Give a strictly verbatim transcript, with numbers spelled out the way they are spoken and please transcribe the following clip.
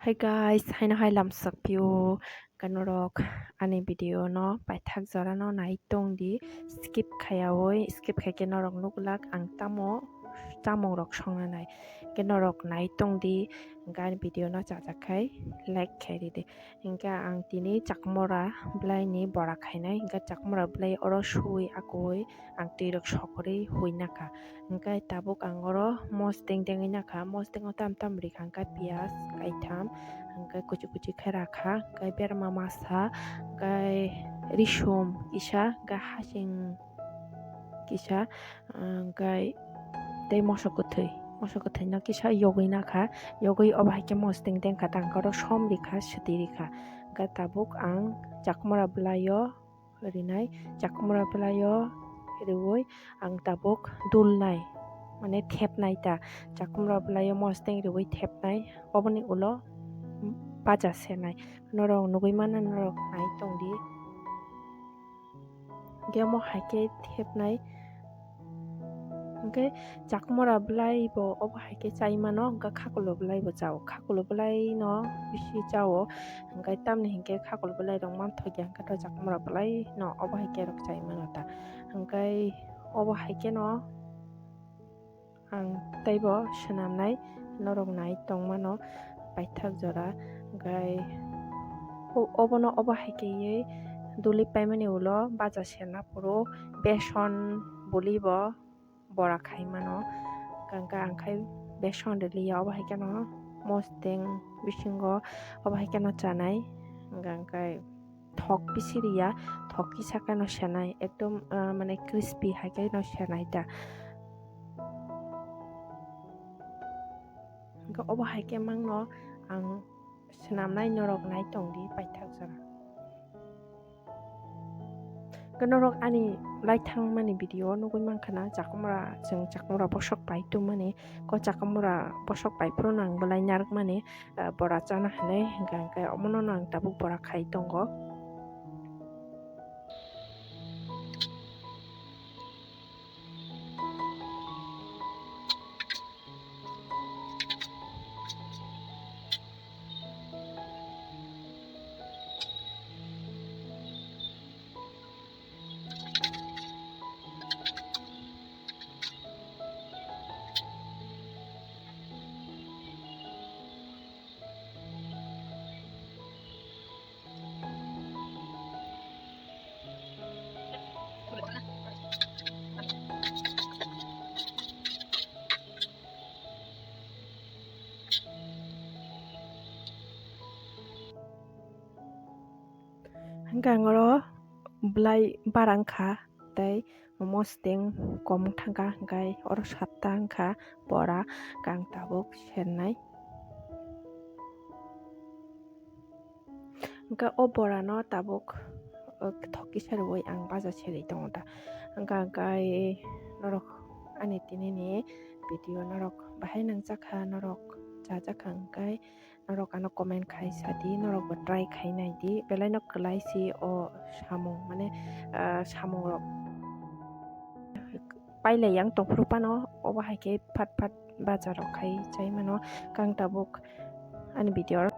Hi guys, haino hai lamsak pio. Kanorok ani video no paithak jora no nai tong di, skip khayawoi, skip khaikhe norok nuglak ang tamo chamung rok songna nai. Ke norok nai tong di, hingke ani video no chajak khai like khai ridi. Hingke ang tini chakmora bwlai ni bora khainai, hingke chakmora bwlai oro sui akoi ang twi rok sokorwi hui nakha. Hingke tabuk ang oro mosdeng dengwi nakha, mosdeng o tam tam rikha, hingke piyaj kaitham, hingke kuchi kuchi khe rakha, hingke berma masa, hingke risum kisa, hingke hasing kisa, hingke tei moso kwthwi, moso kwthwi no kisa yogwi nakha, yogwi obo hai khe mosdeng dengkha, tangkhe oro som rikha, swtwi rikha, hingke tabuk ang chakmora bwlai o rinai, chakmura bwlaio riui ang tabuk dulnai, mane thepnai ta, chakmura bwlaio mosdeng riui thepnai, oboni ulo baja senai. Norok nugui mano, norok nai tongdi. Hingke omo hai khe thepnai. Hingke chakmura bwlai bo obo hai khe chai mano, hingke khakulo bwlai bo chao, khakulo bwlai no bisi chao, hingke tamni hingke khakulo bwlai rok manthokya, hingke to chakmura bwlai no obo hai khe rok chai mano ta, hingke obo hai khe no ang teibo swnamnai norok nai tongmano paithak jora, hingke o-, obono obo hai khe duli paimani ulo baja serna phuru beson buli bo bora khai mano. Hingke ang khai beson riliya, obo hai kheno mosdeng bisingo obo hai kheno chanai. Hingke thok bisi riya, thok kisa kheno senai, ekdom, ah, mane crispy hai kheno senai ta. Hingke obo hai khe mangno ang swnamnai, norok nai tongdi paithak jora. Hingke norok ani lai thangmani video o nugui mankha na, chakmura, chwng chakmura bosok pai tongmani, ko chakmura bosok pai phuru nang belai narwkmani, ah, bora chana hinwi, hingke, hingke omono no ang tabuk bora khai tongo. Hingke ang oro belai bara wngkha, tei mosdeng kom wng thangkha, hingke oro satta wngkha bora, hingke ang tabuk sernai. Hingke o borano tabuk, o, thok kisa riui ang baja serwi tongo da. Hingke, hingke norok ani tinini video norok bahai nangjakha, norok chajakha, hingke norok ano comment khai sadi, norok bo try khai naidi, belai no kwlai si o samung, mane, ah, samung rok pailai yang tongphuru phano, obo hai khe phat phat bajar rok khai chai mano, kang tabuk ani video.